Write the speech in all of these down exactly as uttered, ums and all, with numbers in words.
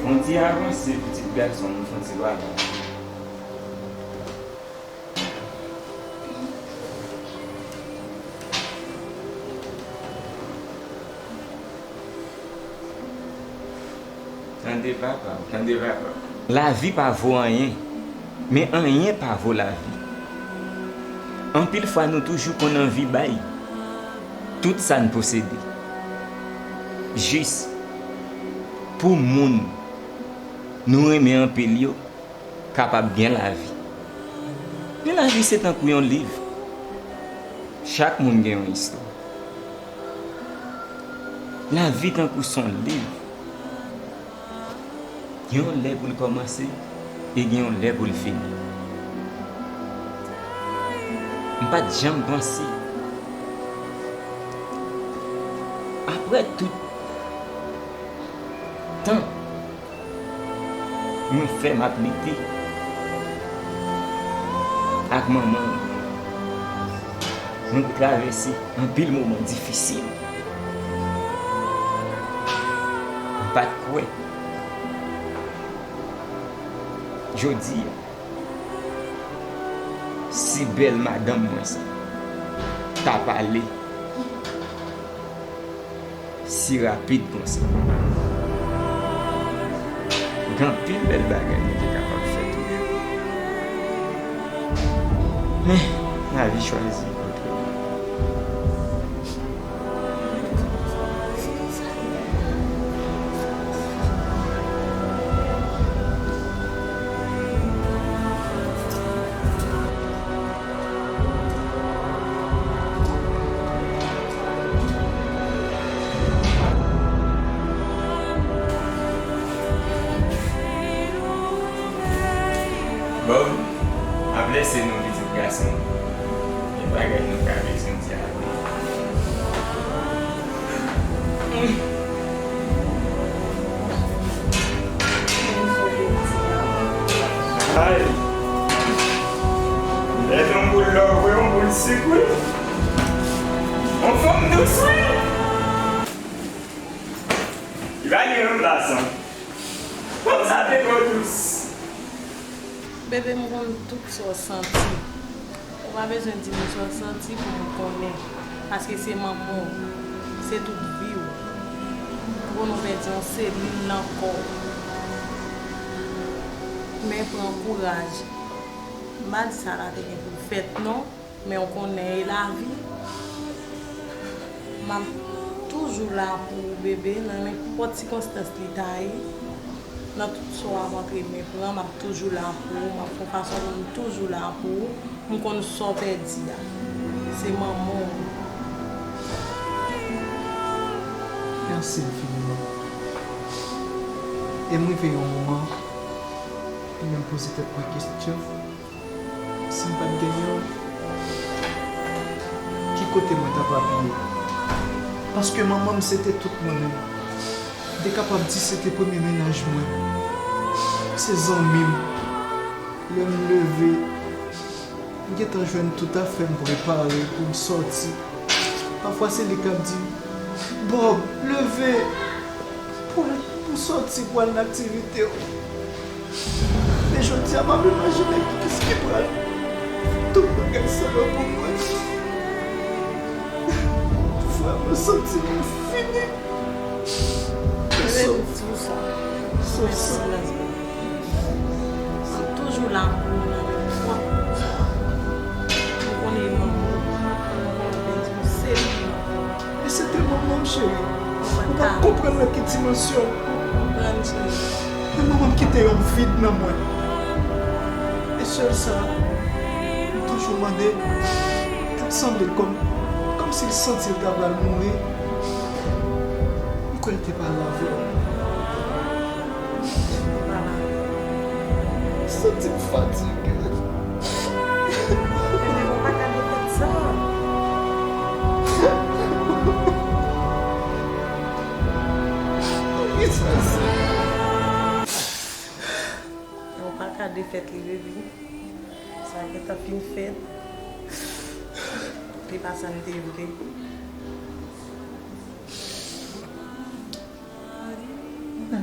Yon ti avanse, pitit gason m, fè yon ti bagay. Tande papa, tande papa. Lavi pa vo anyen, men anyen pa vo lavi. Anpil fwa nou toujou konn anvi bay tout sa n posede, jis pou moun nou renmen anpil yo kapab gen lavi. Men lavi se tankou yon liv. Chak moun gen yon istwa. Lavi tankou s on liv. Gen yon lè pou l kòmanse e gen yon lè pou l fini. M pa t janm panse, apre tout tan mwen fè m ap lite ak manman m, mwen travèse anpil moman difisil. M pa t kwè jodi a, si bèl madanm mwen sa ta pale si rapid konsa. Gen anpil bèl bagay nou te kapab fè toujou. Men, lavi chwazi otreman. Bob ap lese nou pitit gason. Gen bagay nou ka bezwen di avè l. Ay! Lè yon boul love wi, yon boul sik wi. Yon fanm dous wi. Li pa gen yon plas non. Fanm sa te twò dous. Bebe, m konn tout sa w santi. Ou pa bezwen di m sa w santi pou m konnen, paske se manman w, se tout vi w. Ou konnen w pèdi yon selil nan kò w. Men pran kouraj. M pa di sa la te gen pou l fèt non, men w konnen e lavi. M ap toujou la pou ou, bebe, nan nenpòt sikonstans li ta ye. Nan tout sa w ap antre men pran, m ap toujou la pou ou, m ap fè yon fason pou m toujou la pou ou. M konn sa w pèdi a. Se manman w. Mèsi enfiniman. E m rive yon moman, m menm poze tèt mwen kesyon. Si m pa t genyen w, ki kote mwen t ap apiye? Paske manman m se te tout mwen menm. M te kapab di se te premye mennaj mwen. Se zanmi m. Lè m leve, m gentan jwenn tout afè m prepare pou m sòti. Pafwa se li k ap di m, Bob, leve! Pou, pou sòti, pou al nan aktivite w. Men jodi a, m ap imajine kiyès ki pral fè tout bagay sa yo pou mwen. Frè, mwen santi mwen fini. Mwen di w sa. Mwen santi mwen toujou la pou ou nan nenpòt moman. Mwen konnen manman w, mwen konnen w pèdi yon seri de manman. E se te manman m, cheri. Ou pa konprann nan ki dimansyon. Konprann, cheri. Men manman m kite yon vid nan mwen. E sèl sa, m toujou mande, t ap sanble l kòm, kòmsi l santi l ta pral mouri. M kwè l te pale avè w. Santi m fatige. Bebe, ou pa ka defèt sa. Ou pa ka defèt li, bebe. Sa gentan fin fèt. Li pa sa n te vle. Mwen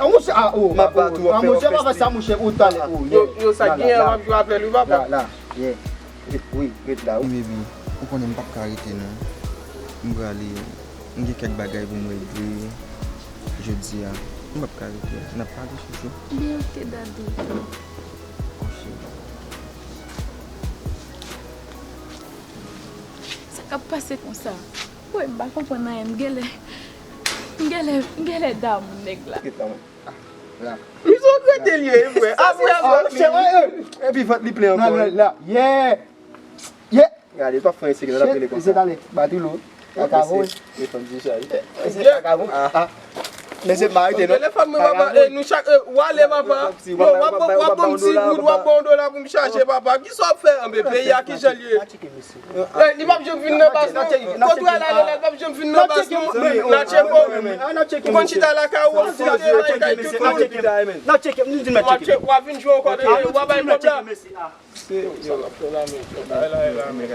A mouche, a o. M ap bat ou, a mouche, pa fè sa mouche, ou talè, o. Yo, yo, sa gen, w ap jwe avè l, wi, papa. La, la, yeah. Wi, wi, ret la, wi. Baby, ou konnen m p ap ka rete non. M prale, m gen kèk bagay pou m regle jodi a. M p ap ka rete. N ap pale, chouchou. Byen, ok, daddy. Mon cheri. Sa k ap pase konsa? Woy, m pa konprann anyen. M genlè, m genlè, m genlè damou nèg la. Ret la, mwen. Ah, la. Li se yon krete l ye, frè. Apre, apre, epi vant li plen ankò. La, la, la. Yeah! Yeah! Gade, pa fè ensekirite, l ap rele konsa. Mesye, dale, batri lo. Akavo. Mesye, telefòn dichaj. Mesye, akavo. Ah. Mesye, pa rete non. Telefòn mwen, papa, e nou chak, e, w ale, papa. Yo, w ap, w ap ban m ti goud, w ap ban yon dola pou m chache, papa. Kisa w ap fè anbe peyi a, kijan l ye? E, li p ap janm vin nan baz non. Kote w al ale la, li p ap janm vin nan baz non. N a tcheke w. Ou konn chita lakay ou, w ap tire nan kay tout moun. N a tcheke, m di n a tcheke. W ap vin jwe ankò, w ap bay kòb la. Se yo, sa l ap fè la, men, bagay la, e la, men.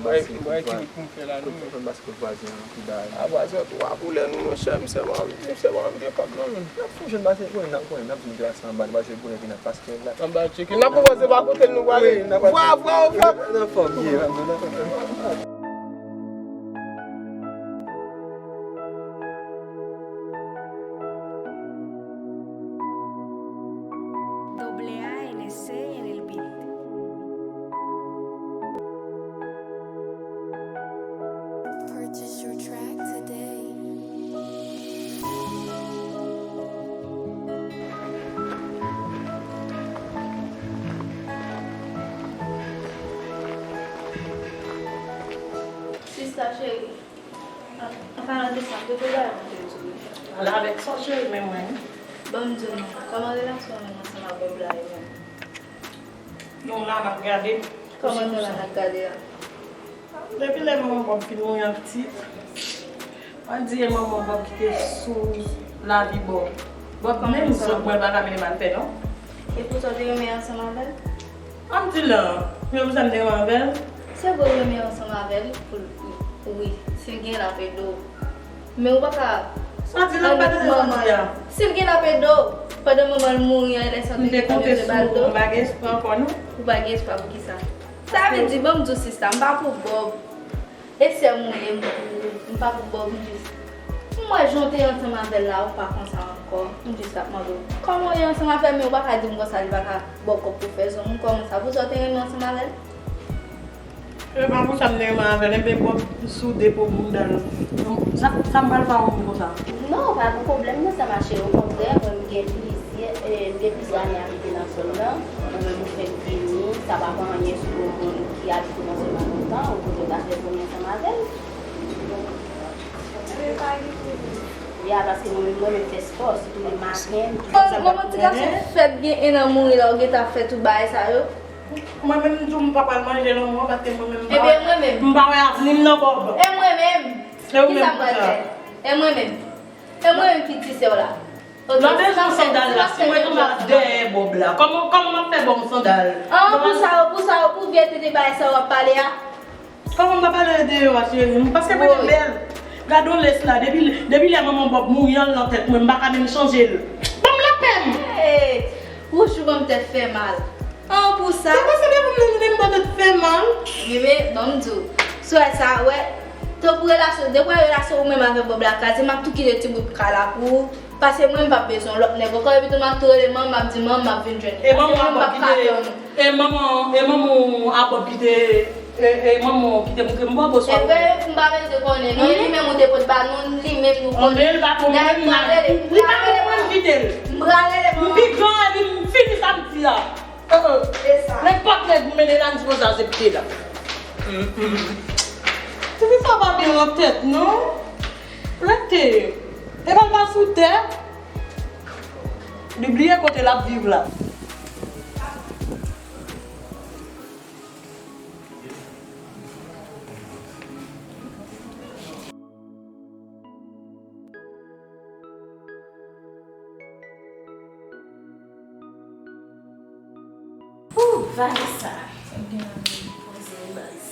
Mwen, mwen, ki wout pou m fè la, non, men. Fòn pase kot vwazen an, ki bagay. A, vwazen an, twa koulè nou, monchè, misye pa anvi, misye pa anvi gen kòb, non, men. N ap fè yon jèn pase, konnen n ap, konnen n ap vin gras anba, nou pase konnen ki n ap pase la. Anba tcheke, n ap konprann se pa kote l nou prale. Vwa, vwa, vwa. Nan fòm, ye, nan fòm. Doble A N S en el beat. Purchase your track today. Sista cheri, an, an palan de sa, m te vle ba ou yon ti sou li. Al avèk sa w cheri, men mwen. Ban m di w non, kòman relasyon ou menm ansanm ak Bob la ye menm? Nou la, n ap gade. Kòman nou la, n ap gade a? Depi lè manman Bob fin mouri an pitit, an di e manman Bob ki te sou lavi Bob. Bob menm zòt mwen pa ka mennen m al fè non. E pou sa w te renmen ansanm avè l? An di lan, men pou sa m te renmen avè l. Se vre w renmen ansanm avè l, pou l, wi, si l gen l ap ede w. Men ou pa ka. Sa di lan pa tande sa di a. Si l gen l ap ede w, pandan manman l mouri an, lè sa te gen l ap ede w. M te konte sou ou, m pa gen espwa ankò non. Ou pa gen espwa poukisa? Sa vle di, ban m di w sista, m pa pou Bob. E sè m ou ye, m pou ou, m pa pou Bob, m jis. M wè jan w te ansanm avè l la, ou pa konsa ankò. M jis ap mande w, kòman w ye ansanm avè l, men ou pa ka di m konsa li pa ka ba w kòb pou fè zong, kòman sa, pou sa w te renmen ansanm avè l? E pa pou sa m te renmen avè l, enben Bob soude po bounda l. Sa, sa m pral ba w moun konsa? Non, pa gen pwoblèm nan sa, ma chérie. Okontrè, mwen, m gen plizyè, e, m gen plizyè ane abite nan zòn nan. Ou menm ou fèk vini, sa pa gen anyen sou ou ki abite nan zòn nan lontan, ou pote w ta fè zanmi ansanm avè l. Ya, paske mwen menm, mwen menm fè spò, sitou le maten. Manman ti gason fèt gen en an mouri la, ou gentan ap fè tout bagay sa yo. Mwen menm, m di w m pa pral manje lanmò, paske mwen menm, m pa wè, m pa wè avni m nan Bob. E mwen menm? E ou menm, kisa m pral fè? E mwen menm? E mwen menm ki ti sè w la? Nan bezwen sandal la, si mwen tonbe dèyè Bob la, kòman, kòman m ap fè ba w sandal? An, pou sa yo, pou sa yo, pou vye tete bagay sa yo w ap pale a? Kòman m pa pale deyò a, cheri m? Paske mwen menm bèl. Gade yon lès la, depi, depi lè manman Bob mouri an lan tèt mwen, m pa ka menm chanje l. Ban m lapè m! Hey! Wouch, ou ban m tèt fè mal. An, pou sa. Se pa sa depi m nan jounen m ba tèt fè mal. Bebe, ban m di w. Sou wè sa, wè. Tankou relasyon, depi relasyon ou menm avèk Bob la kraze, m ap tou kite ti bout kay la pou ou. Paske mwen, m p ap bezwen lòt nèg ankò. Epi tou, m ap tou rele manman, m ap di, "Manman, m ap vin jwenn ou." E manman a Bob ki te, e manman, e manman a Bob ki te, e, e manman ki te montre m Bob oswa. E vre, m pa bezwen konnen. Non, e li menm ou te pot ba nou, li menm nou konnen. Anben, li pa pou mwen, li pa pou mwen, m kite l. M pral rele manman. M pi gran epi m fini sa m di a. Nenpòt nèg m mennen la, m sipoze aksepte la. Tifi sa pa byen nan tèt, non. Rete. Epa l pa sou tè. Li bliye kote l ap viv la. Ooh, Vanessa. Poze baz.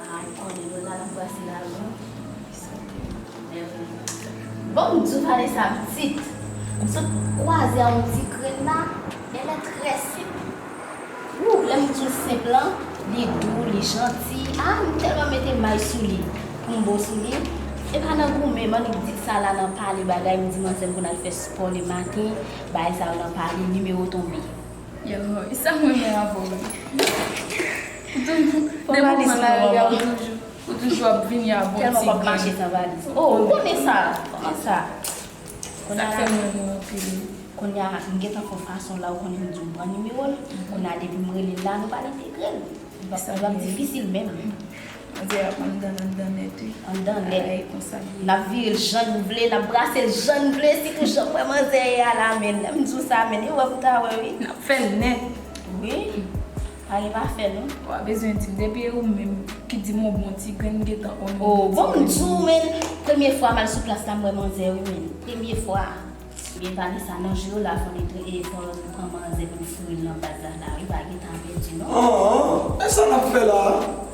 Ah, ou konnen nou la, n ap brase lari. Bon, m di w, Vanessa, pitit, m sot kwaze a yon ti grenn la, elle est très simple. Ooh, lè m di w senp lan, Li dou, li janti. Ah, m tèlman mete may sou li pou m bon sou li. E pa nan goumen, m annik di sa la nan pale bagay, m di manzè m konn al fè spò lematen, bagay sa yo nan pale, nimewo tonbe. Yo, e sa m renmen avè w wi. Ou toujou, depi w pran lari a, ou toujou, ou toujou ap vini a bon ti grenn. Tèlman w ap mache san valiz. Oh, ou konnen sa, kòman sa? Sa fè m renmen w anpil. Kounye a, m gentan fè fason la, ou konnen m di w pran nimewo l. Kounye a, depi m rele l la, nou pral entegre l. Li p ap, li p ap difisil menm. Manzè ap anndan, anndan nèt, wi. Anndan nèt. Ay, konsa li ye. N ap vire l jan n vle, n ap brase l jan n vle, sitou jan m wè manzè ye a la, men lè m di w sa, men e wè pou ta wè, wi. N ap fè l nèt. Wi. Pa gen pa fè, non. Ou pa bezwen di m, depi e ou menm ki di m yon bon ti grenn, m gentan on yon bon ti grenn. Oh, bon, m di w, men, premye fwa m al sou plas la, m wè manzè, wi, men. Premye fwa. Ebyen, Vanessa, nan jou yo la, fò n, e, fò n pran manzè pou n foure l nan baz la, la, wi, pa gen tan pèdi, non. An, e sa n ap fè la?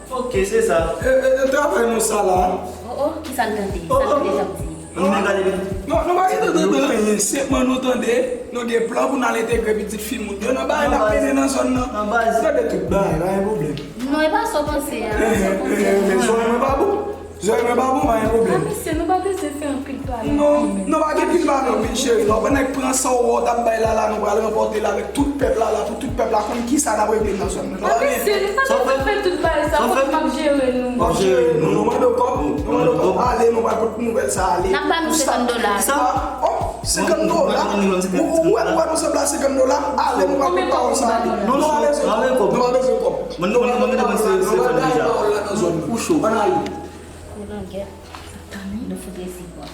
Ok, se sa. E, e, e travay nou sa la? Oh, oh, kisa l tande? Sa l tande, sa l di? Non, nou pa gen tan tande, senpman nou tande, nou gen plan pou n al entegre pitit fi moun yo nan bagay n ap mennen nan zòn nan. Tande tout bagay, pa gen pwoblèm. Non, e pa sa w panse a, e pa sa w panse a. Men zòrèy mwen pa bon. Zòrèy mwen pa bon, pa gen pwoblèm. Ah, mesye, nou pa bezwen fè anpil pale. Non, nou pa gen pil pale, non, men cheri. Nou pa nèk pran sa w wè w t ap bay la, la, nou pral ranpòte l avèk tout pèp la, la, pou tout pèp la konn kisa n ap regle nan zòn nan. Ah, mesye, nou pa bezwen fè tout bagay sa, fòk m ap jere nou. W ap jere nou, nou mande w kòb, nou mande w kòb. Ale, nou pral pot nouvèl sa ale. N ap ba nou senkant dola. Sa? Oh, senkant dola? Ou, ou wè, ou wè nou sanble a senkant dola? Ale, nou pral pot pawòl sa ale. Non, non, nou pa bezwen kòb. Nou pa bezwen kòb. Mwen, mwen, mwen, mwen, mwen, se, se fè deja. Ou cho. Ann ale. Koulangèt. Tande. Nou fout resi kwa.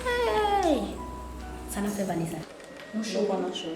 Hey! Sa n ap fè Vanessa? Nou cho kòman cho.